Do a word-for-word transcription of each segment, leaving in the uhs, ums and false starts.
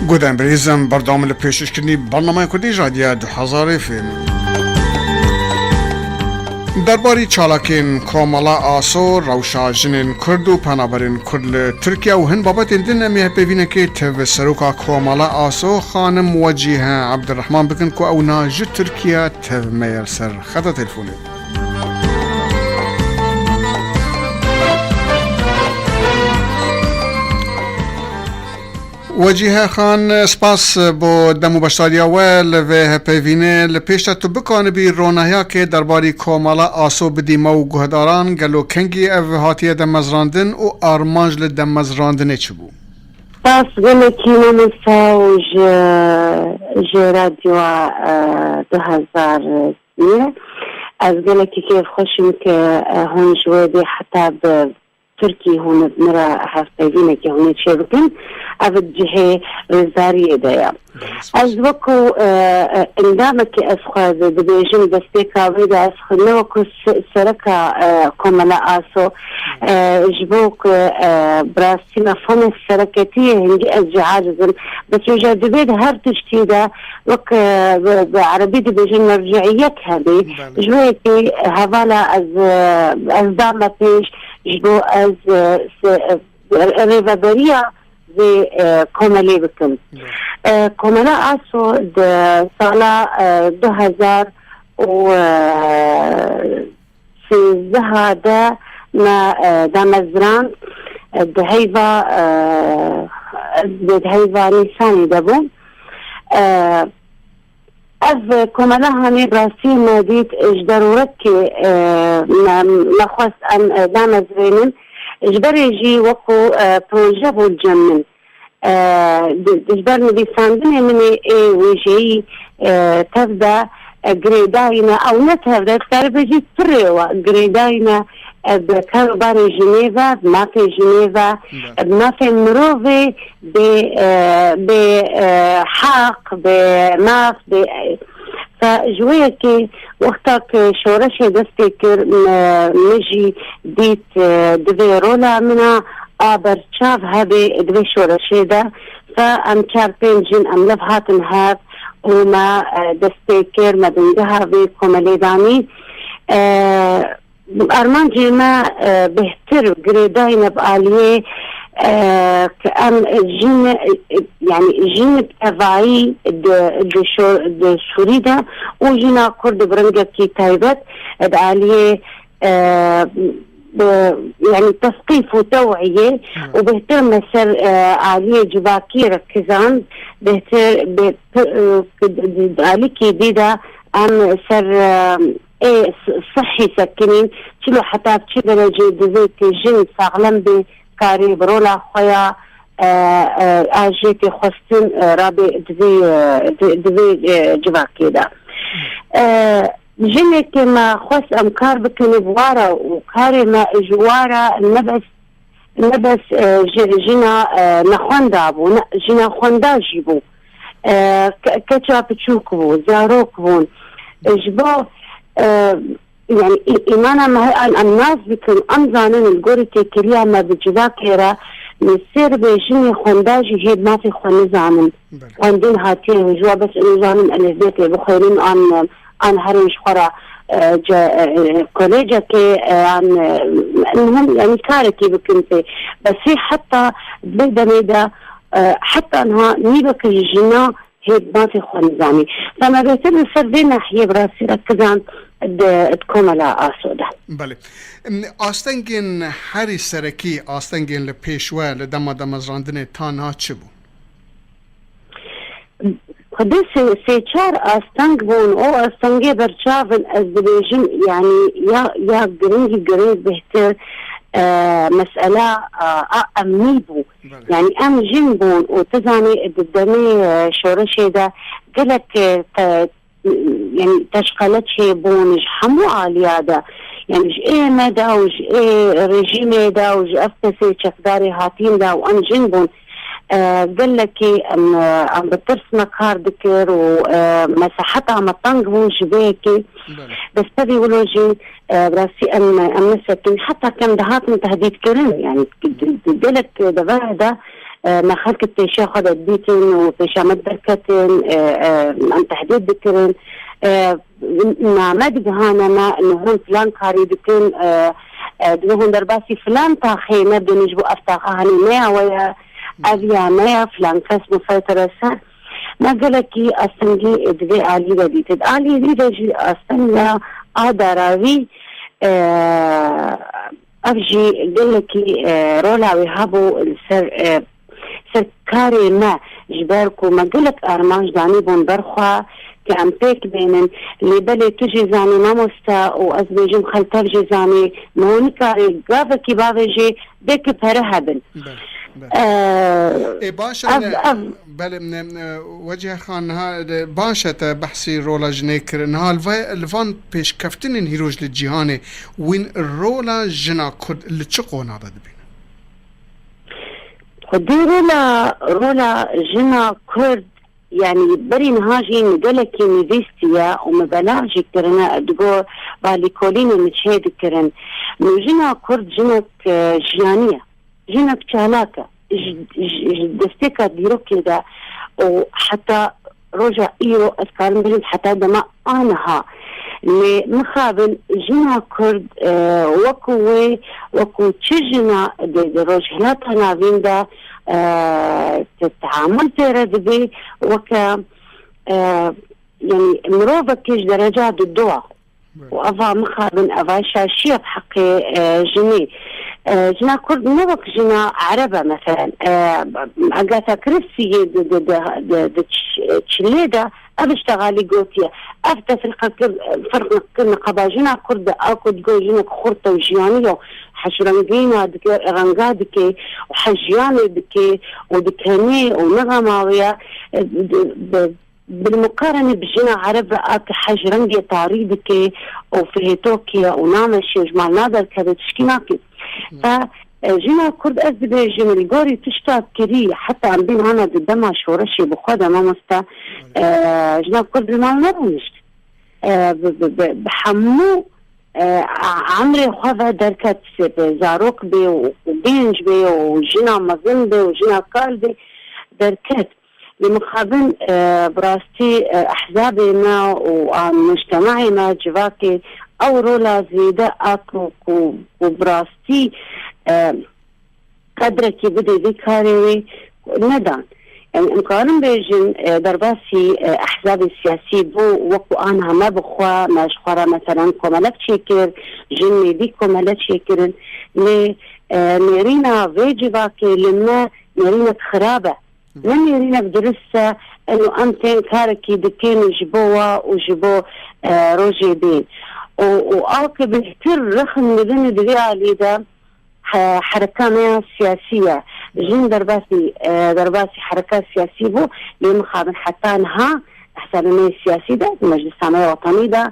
Guhdarên birêz, em berdewam li pêşkêşkirinî bernameyên Kurdî ji Radya du hezar F M. Derbarî çalakên Komela Aso, rewşa jinên Kurd û penaberên Kurd li Tirkiye û hin babetên din em ê hevpeyvînekê tev Seroka Komela Aso, xanim Wecîhe Ebdirehman bikin ku ew niha ji Tirkiye tev me ye li ser xeta telefonê. Wecîhe Xan, spas bo dem û beşdariya we li vê hevpeyvînê. Li pêş de tu bikanibî ronahiyakê derbarî Komela Aso bidî me û guhdaran, gelo kengî ev hatiye demezrandin û armanc li demezrandinê çi bû? Spas gelekî mamosta û ji, ji radyoya, e, du hezar sê. Ez gelekî kêfxweş im ke, e, hûn ji wê dê heta bi Tirkî hûn bi min re hevpeyvînekê hûn ê çêbikin. Ev di cihê rêzdariyê de ye. Belê, spas. Ez wekî, e, e, endamekî ez xwe di-, dibêjim destpêka wê de ez xwe ne wekî se-, sereka, e, Komela Aso, e, ji bo ku, e, bi rastî mefhûmê sereketiyê hingî ez jî aciz im. Bes wêja divê di her tiştî de wek, e, bi, bi erebî dibêjin merciyet hebe. Belê. Ji wê yekê hevala ez, e, ez dame pêş ji bo ez, e, se-, e, rêveberiya vê, e, komelê bikim. Belê. E, Komela Aso di sala, e, du hezar û sêzdeh de me, e, damezrand, e, di heyva, e, di heyva Nîsanê de bû. E, Ev komela hanê rastî me dît ji derûrekê, e, me, me xwest em, e, damezrênin. Ji berê jî wekû, e, proje bû li cem min. E, di, di, ji ber nivîsandinê min ê, ê wêjeyî, e, tev de, e, girêdayî me, ew ne tev de, dikare bê jî pirê we girêdayî me, e, bi karobarê jinê ve, bi mafê jinê ve, Be. bi mafê mirovê, bê, e, bê, e, heq, bê maf, bê, e, fe ji wê yekê wexta ku şoreşê dest pê kir, me, min jî dît, e, divê rola min a, a berçav hebe di vê şoreşê de. Fe em çar pênc jin em lev hatin hev û me, e, dest pê kir, me bingeha vê komelê danî. E, Armancê me, e, bêhtir girêdayî me bi aliyê, e, ke em jin, e, yanî jin bi tevayî di, di şo-, di Sûrî de û jina Kurd bi rengekî taybet, e, di aliyê, e, bi, yanî tesqîf û tewiyê û bêhtir me ser, e, aliyê civakî re kizand, bêhtir bi, bi, e, di, di, di alîkî dî de em ser, e, ê s-, sihî sekinîn, çilo heta bi çi derecê divê ku jin saxlem bê, karê bi rola xwe ya, e, e, a jê tê xwestin, e, rabe di vê, e, di, di vê, e, civakê de. E, jinê ke me xwest em kar bikin bi wara û karê me ji wara ne bes ne bes, e, ji, jina, e, nexwenda bû, ne, jina xwenda jî bû. E, ke-, keça piçûk bû, zarok bûn. E, ji bo, e, yanî î-, îmana me heye em, em nas bikin, em zanin li gorî têkiliya me bi civakê re, li ser vê jinê xwenda jî hê mafê xwe nizanin. Belê. Xwendin hatiye ji we bes em zanin elifbê tê bixwînin, an, an herin ji xwe re, e, ce-, e, e, kolejekê, e, an, e, muhim, yanî karekî bikin pê. Bes hê heta vê demê de, e, heta niha nîvek ji jina hê mafê xwe nizanî. Te me bêtir li ser vê nahiyê bi rastî re kizan di, di komela Aso de. Belê. Em, astengên herî serekî, astengên li pêş we li dema damezrandinê ta niha çi bû? Xwedê sê, sê çar asteng bûn. O astengê berçav in, ez dibêjim, yanî ya, ya giringî giring bêhtir, e, mesela, a, a emnî bû. Belê. Yanî em jin bûn û tu zanî di demê, e, şoreşê de gelek, e, te, yanî teşqele çêbûn ji hemû aliya de. Yanî ji ê me de û ji ê rejîmê de û ji ev kesê çekdarê hatîn de û em jin bûn. E, gelekî em, e, em bi tirs me kar dikir û, e, me seheta me teng bû ji vê yekê. Belê. Bes tevî wilo jî, e, bi rastî em, em nesekin. Heta kem dihatin tehdîtkirin. Yanî di, di, di gelek deverê de, e, me xelk pêşiya xwe de dibîtin û pêşiya me derketin, e, e, em tehdîd dikirin. E, name digihane me, ino hûn filan karî dikin, e, e, divê hûn derbasî filan taxê nebin, ji bo ev taxa henê ne ya we ye, ev ya me ya, filan kes musaytir e ser. Me gelekî astengî di vê alî de dîtin. Alî dî de jî astenga a daravî, e, ev jî gelekî, e, rola wê hebû li ser, e, ser karê me, ji ber ku me gelek armanc danîbûn ber xwe ke em pêk bênin. Lê belê tu jî zanî mamoste û ez bêjim xeltev jî zanî, me hûn nikarê gavekî bavêjê bê ki pere hebin. Belê, belê. Ee, Ê, baş e, ev, ne, ev belê, ne, ne, Wecîhe Xan, niha, e, baş e te behsî rola jinê kir. Niha li va-, li van pêşkeftinên hîroj li cîhanê wîn rola jina Kurd li çi qona de dibîne? Xwedê rola, rola jina Kurd, yanî berî niha jî min gelekî nivîstiye û min belav jî kirine, digo balîkolînê min çê dikirin. Min jina Kurd jinek, e, jiyanî ye. Jinek çalak e. Ji, ji, ji destpêka dîrokê de û heta roja îro ez karim bijim heta dema aniha. Lê mixabin jina Kurd, e, wekû wê, wekû çi jina di, di Rojhilata Navîn de, e, te teamul pê re dibê, weke, e, yanî mirovekê ji dereca dudoa. Belê. Û eva mixabin, eva şaşiya bi heqê, e, jinê. E, jina Kurd ne wek jina Ereb e, meselen. E, Agatha Christie yê di, di, di, di, di ç-, çilê de ev iştexalî gotiye. Ev tefrîqekir-, ferqkirina qeba jina Kurd de, a ku digo jinek xurt e û jiyanî ye û hejrengîna dike, renga dike û hejiyanê dike û dikenê û nixema wê ye, e, di, di, Bilmuqarene bi jina Ereb ve a ke hej rengê tarî dike û fihêtokê ye û nameşe ji mal naderkeve, tişkî nake. Te, e, jina Kurd, ez dibêjim, li gorî tişta kirî, heta em bîn hana di dema şoreşê bi xwe de, mamoste, e, jina Kurd li mal nerûnişt. E, bi, bi, bi, bi hemû, e, a-, emrê xwe ve derket, bi zarok bê û, û genc bê û jina mezin bê û jina kal bê derket. Li mixabin, e, bi rastî, e, ehzabê me û a mujtemahê me, civakê, ew rola zêde a ku, ku, ku bi rastî, e, qedrekî bidê vê karê wê nedan. Em, em karin bêjin, e, derbasî, e, ehzabê siyasî bû, wekû aniha me bi xwe, me ji xwe re meselen komelek çêkir, jin nêdî komele çêkirin. Lê, e, nêrîna vê civakê li me nêrînek xirab e. Ne nêrînek dirist e, eno em tên karekî dikin ji bo wa û ji bo, e, rojê bên. Û, û a ke bêhtir rexim didin di vê alî de, he-, hereka me ya siyasî ye. Jin derbasî, e, derbasî hereka siyasî bû, lê mixabin heta niha hesabê me yê siyasî de, di Meclisa me ya Wetanî de,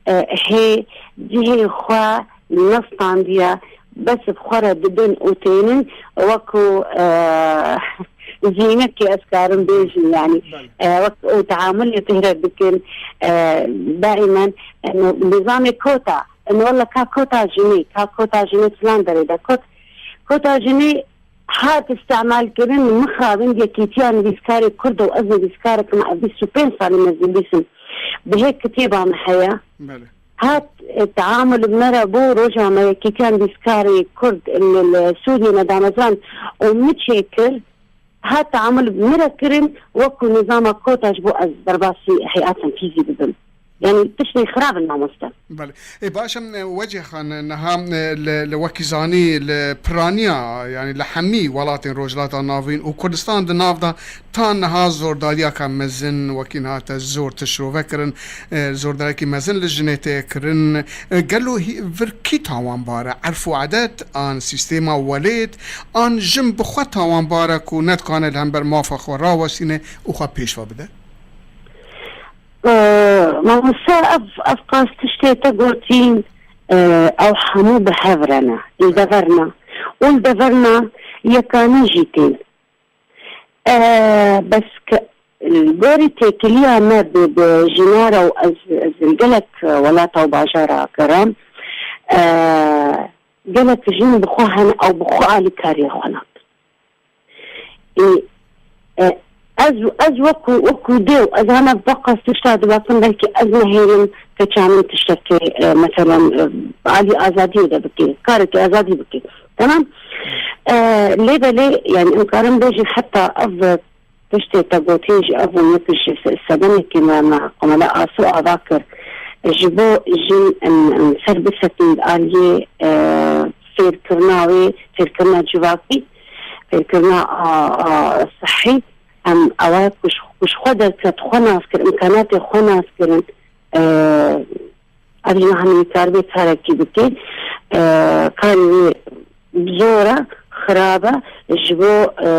e, hê cihê xwe nestandiye, bes bi xwe re dibin û tênin, wekû, e, zînekê ez karim bêjim, yanî, Belê. e, wek û teamulê tê re dikin, e, daîmen, e, no-, nizamê kota, e, no, wele ka kota jinê, ka kota jinê filan derê de kot, kota jinê hat îstemal kirin, mixabin yekîtiya nivîskarê Kurd û ez nivîskarek me, ev bîst û pênc salî mezin bîsim. Bi hê kitêba me heye. Belê. Hat, e, teamul bi me re bû, roja me yekîtiya nivîskarê Kurd li, li Sûriyê me damezrand û min çêkir, hat teamul bi me re kirin, wekû nizama kota ji bo ez derbasî heyat tenfîzî bibim. Yanî tiştê xirab in, mamoste. Belê. Ê, baş e, Wecîhe Xan, niha, e, li, li wekî zanî, li piraniya, yanî li hemî welatên Rojhilata Navîn û Kurdistan di nav de ta niha zordariyaka mezin wekî niha te zor tişt şirove kirin, e, zordarekî mezin li jinê tê kirin. E, gelo hî-, vir kî tawanbar e? Erf û edet an sîstema welêt an jin bi xwe tawanbar e ku nedikane li hember mafa xwe rawestîne û xwe pêş ve bide? Ee, Mamoste, ev, ev qas tiştê te gotî, e, ew hemû bi hev re ne, li dever ne. Û li dever ne, yekanî jî tên. E, bes ke, gorî têkiliya me bi, bi jina re û ez, ez li gelek welata û bajara geram, e, gelek jin bi xwe hene ew bi xwe alîkariyê xwe nakin. Yanî, e, ez, ez wekû, wekû dê û ez hema veqas tişta dibakim, belkî ez nehêlim keça min tiştekê, e, meselen, e, alî azadiyê de bike, karekî azadî bike. Tamam? E, lê belê, yanî, em karin bêjin heta ev tiştê te gotî jî ev bûn, yek ji se-, sedemekî me, me Komela Aso ava kir. Ji bo jin em, em ser bisekin aliyê, e, fêrkirina wê, fêrkirina civakî, fêrkirina a, a, sihî, em ewa ku ji, ku ji xwe derket, xwe nas kir, imkanatê xwe nas kirin, e, ev jî niha nivîskaribê karekî bike, e, karê wê zor e, xirab e, ji bo, e,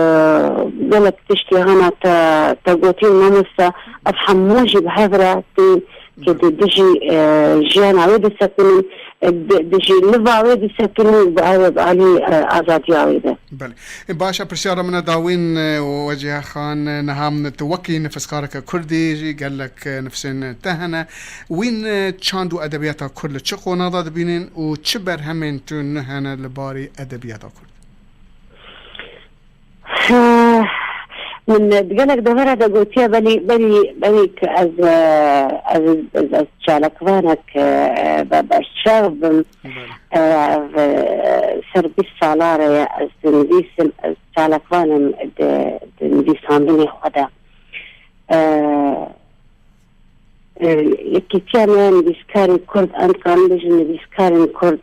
gelek tiştê hana te, te gotî mamoste, ev hemû jî bi hev re tên ku di dijî, e, jiyana wê disekinin, e, di, dijî liva wê disekinin û bi ev bi alî, e, azadiya wê de. Belê. Baş e, pirsyara min e dawîn, e, Wecîhe Xan, e, niha min tu wekî nifiskareke Kurdî jî gelek, e, nifisên te hene. Wîn, e, çand û edebiyata Kurd li çi qonada dibînin û çi berhemên tu nû hene li barî edebiyata Kurd? Eh, min gelek devera de gotiye, belî, belî, belî ku ez, e, ez, ez, ez çalakvanek, e, be-, beşçav bim. Belê. E, ev, e, ser bîst sala re ye ez dinivîsim, ez çalakvan im di, di nivîsandinê xwe de. E, e, Yekîtiya me ya nivîskarên Kurd, em dikarin bêjin nivîskarên Kurd,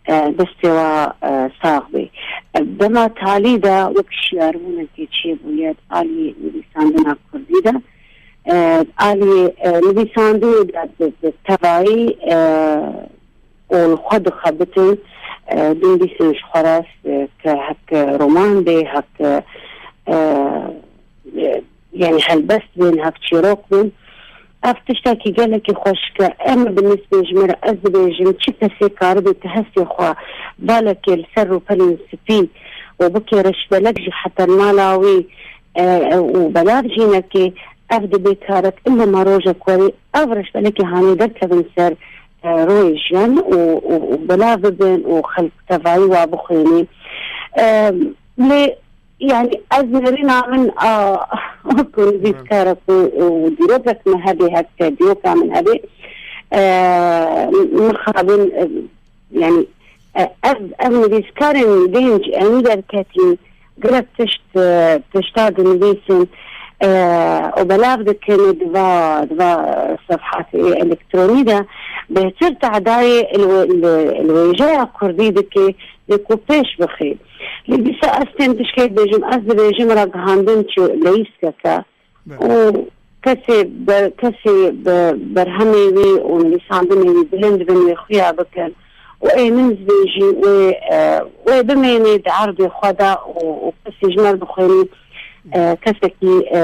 e, destê wa, e, sax bê. E, dema talî de wek şiyarbûnekê çêbûye di alî nivîsandina Kurdî de, e, di alî, e, nivîsandinê de bi, bi tevayî, e, û li xwe dixebitin, e, dinivîsin ji xwe re, e, ke hek roman bê, hek, e, e, yanî helbest bên, hek çîrok bên. Ev tiştekî gelekî xweşik e. Em bi nisbê ji min re, ez dibêjim, çi kesê karibê tu hestê xwe balekê li ser rûpelên spî û bikê reşbelek jî heta mala wî, e, e, û belav jî nekê, ev dibê karek ille me rojek werî ev reşbelekê hanê derkevin ser, e, royê jiyanê û, û, û belav bibin û xelk tevayî wa bixwînî. E, lê, yanî, ez nerîna min a, ku nivîskarek û, û dîrokek min hebê, heke dîroka min hebê, e, mixabin, e, yanî, e, ev, ev nivîskarên genc, e, nû derketîn, gelek tişt, e, tişta dinivîsin, e, û belav dikin û di va, di va sefhatê elektronî de bêhtir tehdayê li wê-, li, li wêjeya kurdî dike, lê ku pêş bixê. Lê dîsa ez tên tişkek bêjim, ez dibêjim ragihandin çi leyîskeke Be- û kesê be-, kesê be-, berhemê wî û nivîsandinê wî bilind bin, wê xuya bikin û ê min zî jî wê, e, wê bimênê di erdê xwe de û, û kesî ji me re bixwînî, e, kesekî, e,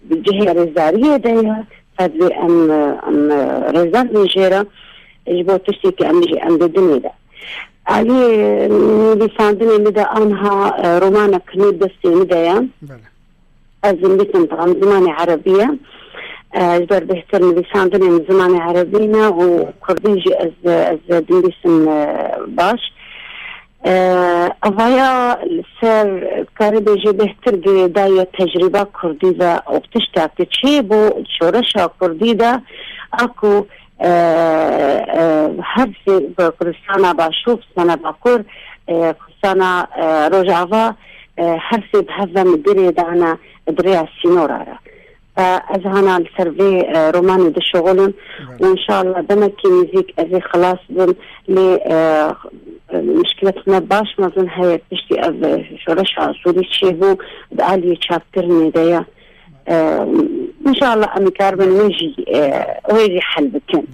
bi cihê rêzdariyê de ye, qet vê em, em, e, rêzdar bin jê re, ji bo tiştê ku em jî em di dinê de. Aliyê nivîsandinê min de anha, e, romanek nû destê min de ye. Belê. Ez dinivîsim, zimanê erebî ye. E, ji ber bêhtir nivîsandinê min zimanê erebî ne û kurdî jî ez, ez dinivîsim, e, baş. E, Evaya li ser, karê bêjê bêhtir girêdayî tecrîba kurdî ve û tişta ku çêbû şoreşa kurdî de, a ku, e, e, her sê Kurdistana Başûr, Kurdistana Bakur, e, Kurdistana, e, Rojava, e, her sê bi hev ve min girêdane di rêya sînora re. E, ez hana li ser vê, e, romanê dişuxulim û înşallah demekî nêzîk ez ê xilas bim. Lê, e, mişkilet me baş mezin heye, piştî ev, e, şoreşa Sûrî çêbû, di aliyê çapkirinê de ye. E, înşallah em ê karibin wê jî, e, wê jî hel bikin.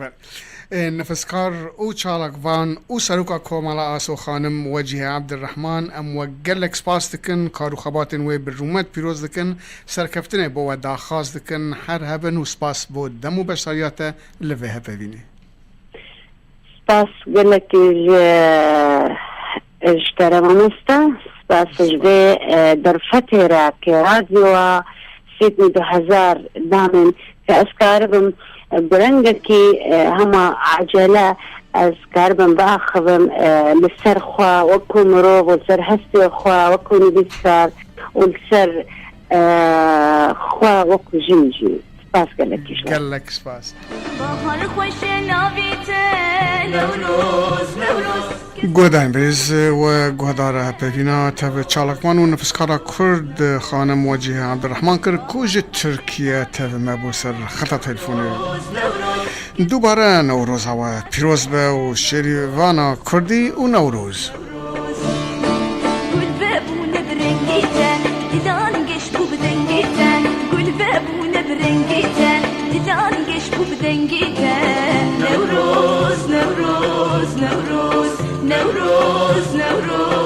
Ê, nifskar û çalakvan û Seroka Komela Aso Xanim Wecîhe Ebdirrehman, em we gelek spas dikin, kar û xebatên wê bi rûmet pîroz dikin, serkeftinê bo we daxwaz dikin, her hebin û spas bo dem û beşdariya te li vê hevpeyvînê. Spas gelekî ji, ji te re mamoste, spas ji vê, e, derfetê re ke radyoya Sydney du hezar da min, ke ez karibim, e, bi rengekî, e, hema acele, ez karibim biaxivim, e, li ser xwe wekû mirov û li ser hestê xwe wekû nivîskar û li ser, e, xwe wekû jin jî. Spas gelekî ji we. Gelek spas. Bahar xweş e navê te, Newroz, Newroz. Guhdarên birêz, we guhdara pevîna tev çalakvan û nivîskara Kurd xanim Wecîhe Ebdurrehman kir ku ji Tirkiye tev me bû ser xeta telefonê. Dubare Newroza we pîroz be û şêrîvana Kurdî û Newroz. Gul vebûne bi rengê te, dilan geş bû bi dengê te. Gul vebûne bi rengê te, dilan geş bû bi dengê te. Newroz, Newroz, Newroz, Newroz, Newroz.